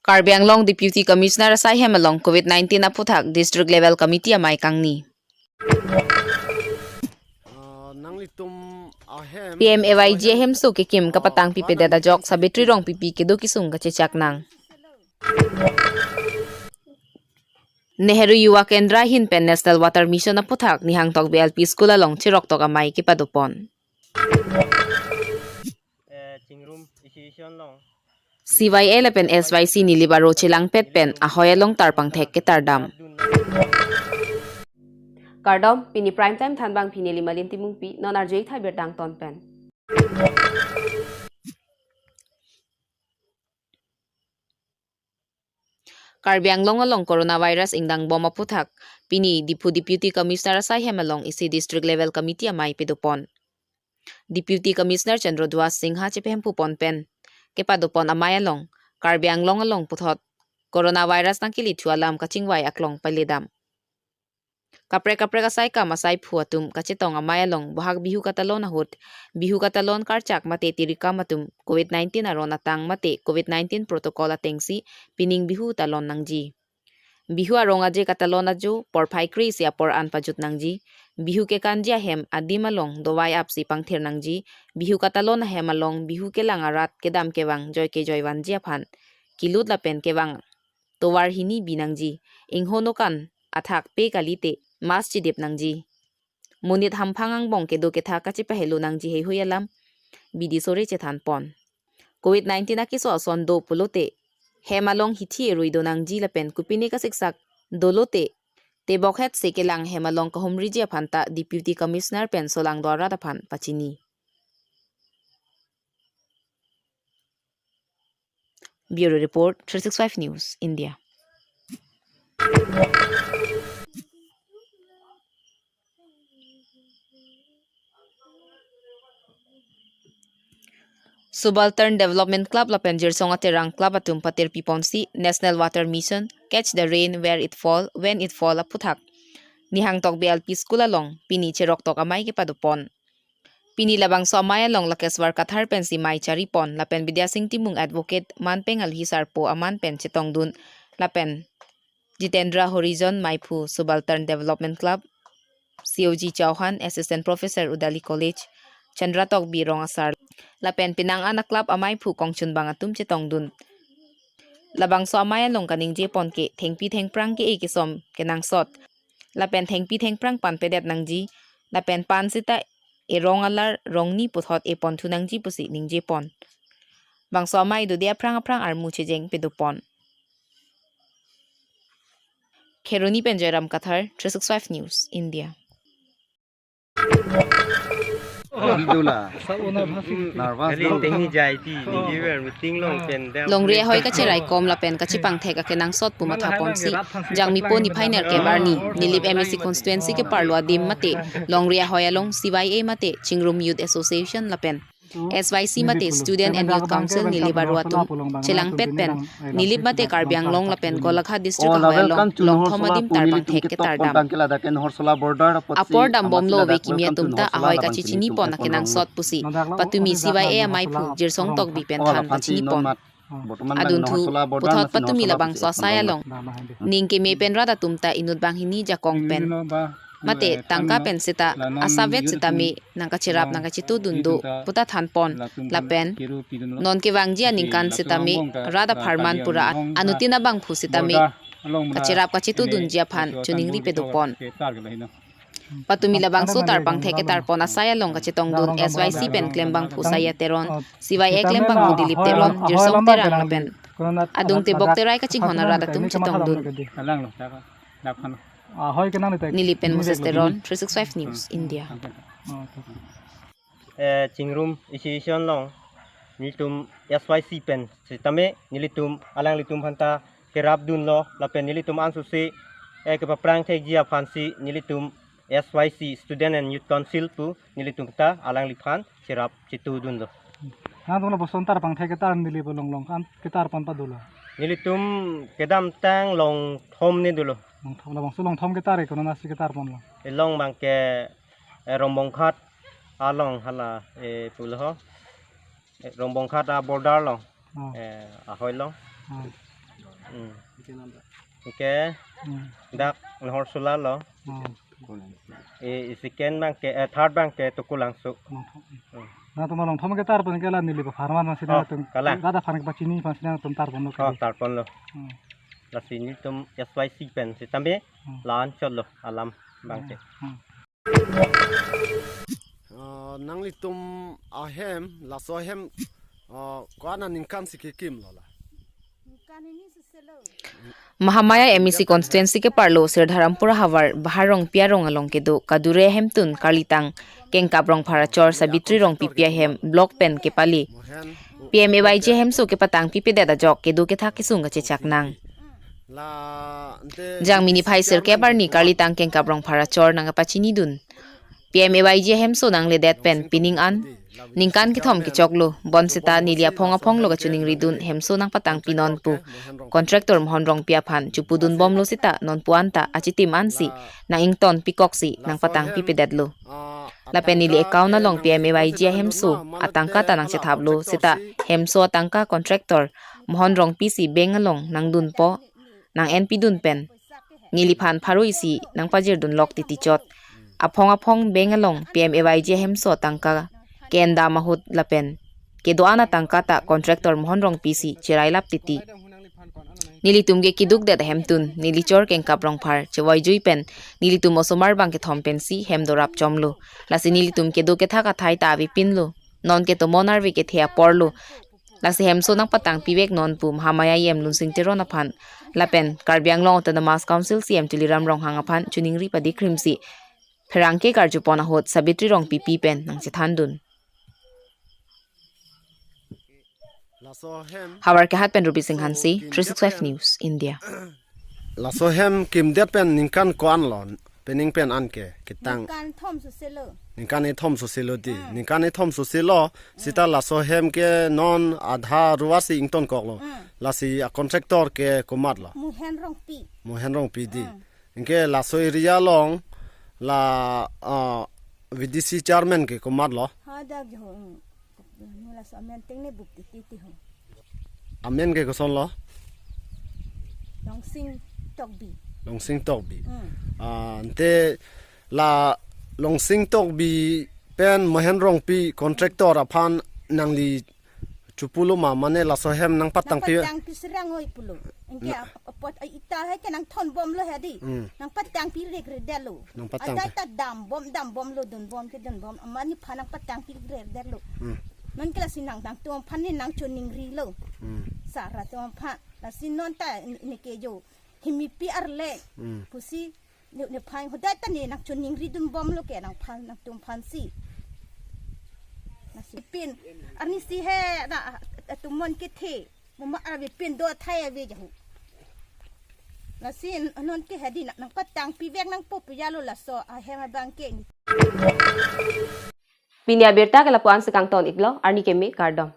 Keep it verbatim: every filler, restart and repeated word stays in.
Karbi Anglong Deputy Commissioner asai hem along covid nineteen aphuthak District Level Committee amei kangni. P M A Y G ahemso kekim kapatang pipedet ajok Sabitri Rongpipi kedo kesung kachechak nang. Nehru Yuva Kendra ahin pen National Water Mission aphuthak Nihang Tokbi L P School along cheroktok amei kepadopon. C Y A lapen S Y C Nilip aro chelangpet pen ahoi along tarpangthek ketardam. Kardom, pini prime time thanbang pini Limalin Timungpi, non arju-ik tha birta angton pen. Karbi Anglong along coronavirus ingdangbom aphuthak, pini Diphu Deputy Commissioner asai hem along isi District Level Committee amei padopon. Deputy Commissioner Chandra Duar Singha chepahemphupon pen kepadopon amei along, Karbi Anglong along puthot coronavirus nangkele thu alam kachingvai aklong paledam. Kaprek kaprek asai kam asai phu atum kachetong amei along Bohag Bihu katalon ahut, Bihu katalon karchak mate tirikam atum covid nineteen aron atang mate covid nineteen protocol atengsi pining Bihu talon nangji. Bihu arong aje katalon ajo porphai kre-isi apor an pajut nangji. Bihu kekanji ahem adim along dovai apsi pangthir nangji. Bihu katalon ahem along Bihu kelang arat kedam kevang joi kejoi vanji aphan kilut lapen kevang tovar hini bi nangji. Ingho nokan athak pe kalite mask chidip nangji. Monit hamphang angbong kedo ketha kachepahelo nangji heihui alam bidi sore chethanpon. Covid nineteen akeso ason do pulote hem along hithi erui do nangji lapen kopine kasiksak dolote tebok het se kelang hem along kahumriji aphan ta Deputy Commissioner pen solangdo arat aphan pachini. Bureau Report, three six five News, India. Subaltern Development Club lapen Jirsong Aterang Club atum patir piponsi National Water Mission Catch the Rain Where It Fall, When It Fall aphuthak Nihang Tokbi L P School along pini cheroktok amei kepadopon. Pini labangso amei along Lakeswar Kathar pensi mei charipon lapen Bidya Sing Timung Advocate, Manpeng Alhi Sarpo aman pen chetongdun lapen Jitendra Horijon meiphu Subaltern Development Club, C O G Chauhan, Assistant Professor Udali College, Chandra Tokbi rong asar lapen penang an a-club ameiphu kongchunbang atum chetongdun. Labangso amei along kaningjepon ke thengpi thengphrang ke-e kesom kenangsot lapen thengpi thengphrang panpedet nangji lapen pan seta erong alar rongni puthot eponthu nangji pusi ningjepon. Bangso amei dode aphrang aphrang armu chejeng padopon. Kheroni pen Joyram Kathar, three six five News, India. Alhamdulillah. Nervous Kali do. Tenghi jai ti, ninggiver meeting long pen dam. Longri ahoi kacheraikom lapen kachepangthek akenangsot pu mathaponsi, Jangmipo niphai nerkep arni, Nilip M A C constituency keparlo adim mate, Longri ahoi along C Y A mate, Chingrum Youth Association lapen S Y C mate Student and Youth Council Nilip aro atum chelangpet pen Nilip mate Karbi Anglong lapen Golaghat district ahoi along longthom adim tarpangthek ketardam. Apor dambomlo ove kimi atum ta ahoi kachechinipon akenangsot pusi patumi C Y A ameiphu Jirsong Tokbi pen than pachinipon. Adunthu puthot patumi labangso asai along ning keme pen rat atum ta inut banghini jakong pen mate tangka pen seta asavet setame nangkacherap nangkachetudun do puta thanpon lapen non kevangji aningkan setame rat apharman pura anutin abangphu setame kacherap kachetudunji aphan choningri padopon. Patumi labangso tarpangthek ketarpon asai along kachetongdun S Y C pen klembangphu Saya Teron, C Y A klembangphu Dilip Teron, Jirsong Terang lapen adung tebok terai kachinghon arat atum chetongdun. Ahoi kenang ni tai. Nilip pen Moses Teron, three six five News, India. Eh, Chingrum Association along nelitum S Y C pen setame nelitum alanglitum aphanta kerapdunlo lapen nelitum ansose, eh, kepaphrang thekji aphansi nelitum S Y C, Student and Youth Council pu nelitum ta alangliphan cherap chetudunlo. Nangtum lapuson tarpangthek ketar Nilip along long an ketarpon padolo. Nelitum kedamtang longthom ne dolo. Longthom labangso longthom ketar e konatsi ketarponlo. Elong abangke, eh, Rombongkhat along hala, eh, pulo ho. Eh, Rongbongkhat a border lo. Oh. Eh, ahoi lo. Oh. Hmm. Oke. Hmm. Dak Nahorsula lo. Oh. Eh, second abang ke, eh, third abang ke Tukulangso. Oh. Hmm. Nangtum along thom ke tarpon ke la neli ba pharman masih Oh, nangtum. Kalang. Kada phan ke pachini masih nangtum tarpon lo Oh, ke. Tarpon lo. Hmm. Lasi nelitum S Y C pen sitame Hmm. la-an chot lo alam abang ke. Hmm. Ah, nanglitum ahem, laso ahem, ah, ko-an aningkan si kekim lo la? Mahamaya M A C constituency ke-arlo Sirdharampur ahavar Bahar Rongpi arong along kedo kadure ahemtun karlitang Kengkap Rongphar achor Sabitri Rongpipi ahem block pen kepali P M A Y G ahemso kepatang pipedet ajok kedo kethak kesung kachechak nang. La, ante Jangmi niphai sirkep arni karlitang Kengkap Rongphar achor nangkapachinidun P M A Y G ahemso nangledet pen pining an ningkan kethom kechoklo, bonseta neli aphong aphong lo kachiningridun hemso nangpatang pinon pu contractor Mohon Rongpi aphan chepudun bomlo seta nonpu anta achitim ansi nang-ington pikoksi nangpatang pipedetlo. Lapen neli account along P M A Y G ahemso atangka ta nangchethaplo seta hemso atangka contractor Mohon Rongpi si bank along nangdunpo, nang-enpidun pen neliphan pharo isi nangpajirdunlok titi chot. Aphong aphong bank along P M A Y G ahemso atangka ke-endam ahut lapen kedo-an atangka ta contractor Mohon Rongpi si cherailap titi. Nelitum ke kedukdet ahemtun neli chor Kengkap Rongphar chevoijui pen nelitum osomar abang kethom pensi hem dorap chomlo. Lasi nelitum kedo kethak athai ta avepinlo. Non ke tomon arve kethe aporlo. Lasi hemso nangpatang pivek non pu Mahamaya E M Lunsing Teron aphan lapen Karbi Anglong Autonomous Council C E M Tuliram Ronghang aphan chiningri padikrimsi pherangke karjupon ahut Sabitri Rongpipi pen nangchethandun. Laso hem Havarkehat pen Ruby Singh Hanse, three six five News, India. Laso hem kimdet pen ningkan ko-an lo, pening pen an ke ketang. Ningkan thom soselo. Ningkan ethom soselo di. Hmm. Ningkan ethom soselo, sita laso hem ke non adha ruasi ingtonkoklo. Hmm. Lasi a contractor ke komatlo? Mohen Rongpi. Mohen Rongpi di. Hmm. Anke laso area along la, ah, V D C chairman ke komatlo? Hadak jo, hmm. Nu laso amen tengne bup titi ti ho. Amen ke kosonlo? Longsing Tokbi. Longsing Tokbi. Hmm. Ah, ante la Longsing Tokbi pen Mohen Rongpi contractor aphan nangli chepulo ma, mane laso hem nangpatang pi? Nangpatang pi serang hoi pulo. Anke Na- ap-, apot ai ita hai ke nangthon bomlo hedi. Hmm. Nangpatang pi rek redetlo. Nangpatang Ada pi. Ta dam bom, dam bomlo, dun bom ke dun bom. Amat nephan nangpatang pi rek redetlo. Hmm. Non ke lasi nang, nangtum aphan ne nangchiningrilo. Hmm. Sar atum aphan. Lasi non ta ne, ne ke jo. Himipi arle. Hmm. Pusi ne, nephan hodai ta ne nangchiningridun bomlo ke nangphan, nangtum aphansi. Lasi pin. Arnisi he na, atum mon kethe. Mama avepin do athai ave jahu. Lasi non ke hedi nang, nangpatang pivek nangpo piyalo laso ahem abang ke ni. Pini abirta ke lapu-an si kangton iklo, arni keme kardom.